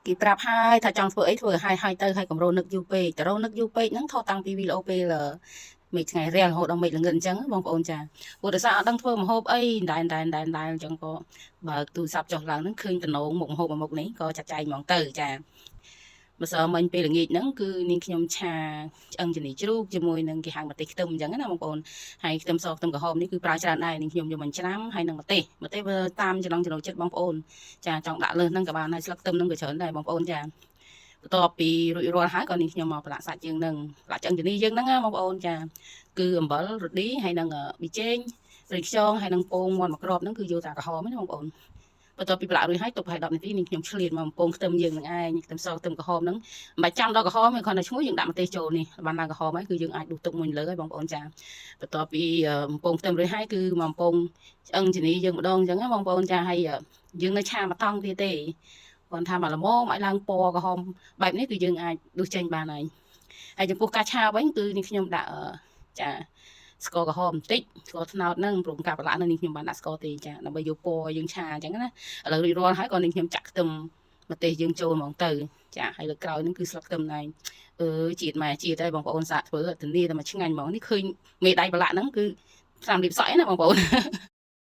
គេប្រាប់ហើយថាចង់ធ្វើអីធ្វើឲ្យហើយទៅហើយកម្រនឹកយូរពេកតរនឹកយូរពេកហ្នឹងថតតាំងពីវីដេអូពេលមេឃថ្ងៃរះរហូតដល់មេឃល្ងឹតអញ្ចឹងបងប្អូនចាព្រោះដោយសារអត់ដឹងធ្វើម្ហូបអីដែនដែនដែនដែនអញ្ចឹងក៏បើកទូរស័ព្ទចុះឡើងហ្នឹងឃើញតំណងមុខម្ហូបមួយមុខនេះក៏ចាត់ចែងហ្មងទៅចា។ម្សិលមិញពេលល្ងាចហ្នឹងគឺនាងខ្ញុំឆាឆ្អឹងជំនីជ្រូកជាមួយនឹងគេហៅម្ទេសខ្ទឹមអញ្ចឹងណាបងប្អូនហើយខ្ទឹមសខ្ទឹមក្រហមនេះគឺប្រើច្រើនដែរនាងខ្ញុំយកមកច្រាំហើយនឹងម្ទេសម្ទេសវាតាមចំណង់ចំណូលចិត្តបងប្អូនចាចង់ដាក់លើសហ្នឹងក៏បានហើយស្លឹកខ្ទឹមហ្នឹងក៏ច្រើនដែរបងប្អូនចាបន្ទាប់ពីរួចរាល់ហើយក៏នាងខ្ញុំមកប្រឡាក់សាច់យើងនឹងប្រឡាក់ឆ្អឹងជំនីយើងហ្នឹងណាបងប្អូនចាគឺអំបិលរឌីហើយនឹងប៊ីចេងប្រេងខ្យងហើយនឹងពងមាន់មួយគ្រាប់ហ្នឹងគឺយកតាក្រហមណាបងប្អូន បន្ទាប់ពីប្រឡាក់រួចហើយទុកប្រហែល10នាទីនេះខ្ញុំឆ្លៀតមកបំពងខ្ទឹមយើងនឹងឯងខ្ទឹមសខ្ទឹមក្រហមហ្នឹងមិនបាច់ចាំដល់ក្រហមទេគ្រាន់តែឈ្ងុយយើងដាក់ម្ទេសចូលនេះបានឡើងក្រហមហើយគឺយើងអាចដួសទឹកមួយលើហើយបងប្អូនចាបន្ទាប់ពីបំពងខ្ទឹមរួចហើយគឺមកបំពងឆ្អឹងជំនីយើងម្ដងអញ្ចឹងណាបងប្អូនចាហើយយើងនៅឆាមួយតង់ទៀតទេគាត់ថាមកល្មមឲ្យឡើងពណ៌ក្រហមបែបនេះគឺយើងអាចដួសចេញបានហើយហើយចំពោះការឆាវិញគឺនេះខ្ញុំដាក់ចាស្ករក្រហមបន្តិចស្ករត្នោតហ្នឹងព្រោះការប្រឡាក់នៅនេះខ្ញុំបានដាក់ស្ករទេចាដើម្បីយកពណ៌យើងឆាអញ្ចឹងណាឥឡូវរួចរាល់ហើយក៏នេះខ្ញុំចាក់ខ្ទឹមម្ទេសយើងចូលហ្មងទៅចាហើយលើក្រោយហ្នឹងគឺស្លឹកខ្ទឹមណែអឺជាតិម៉ែជាតិហើយបងប្អូនសាកធ្វើធានាតែមកឆ្ងាញ់ហ្មងនេះឃើញមេដៃប្រឡាក់ហ្នឹងគឺផ្សំលៀបសក់ឯណាបងប្អូន។